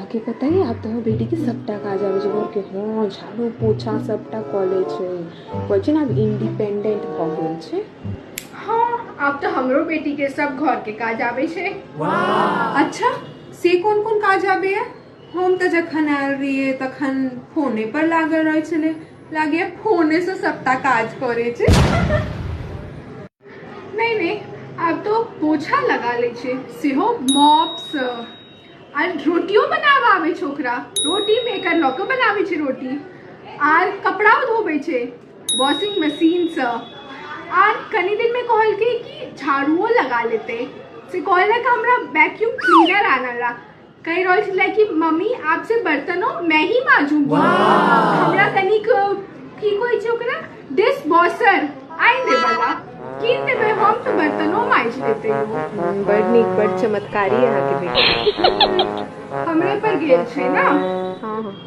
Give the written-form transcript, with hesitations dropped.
अहाँके पता अइ, आब तऽ हमर बेटीके सभटा काज आबै छै घरके। हँ, झाड़ू पोछा सभटा कऽ लै छै। कहै छै ने, आब इंडिपेंडेंट भऽ गेल छै। हँ, आब तऽ हमरो बेटीके सब घरके काज आबै छै। अच्छा, से कोन कोन काज आबैए? हम तऽ जखन आयल रहियै तखन फोने पर लागल रहै छलै। लागैए फोनेसँ सभटा काज करै छै। नहि नहि, आब तो पोछा लगा लै छै, सेहो मॉपसँ। आर रोटियो बनाबऽ आबै छै ओकरा, रोटी मेकर लऽ कऽ बनाबै छै रोटी। आर कपड़ाओ धोबै छै वॉशिंग मशीनसँ। आर कनि दिनमे कहलकै कि झाड़ुओ लगा लेतै। से कहलक हमरा वैक्यूम क्लीनर आनऽ ला। कहि रहल छलै कि मम्मी, आब से बर्तनो मैं ही माजूंगी। हमरा कनिक की कहै छै ओकरा, डिश वॉशर आनि देबऽ ला, कीन देबै हम तऽ बर्तनो माजि लेतै ओ। बड़ नीक, बड़ चमत्कारी अहाँके बेटी। हमरे पर गेल छै ने। हँ।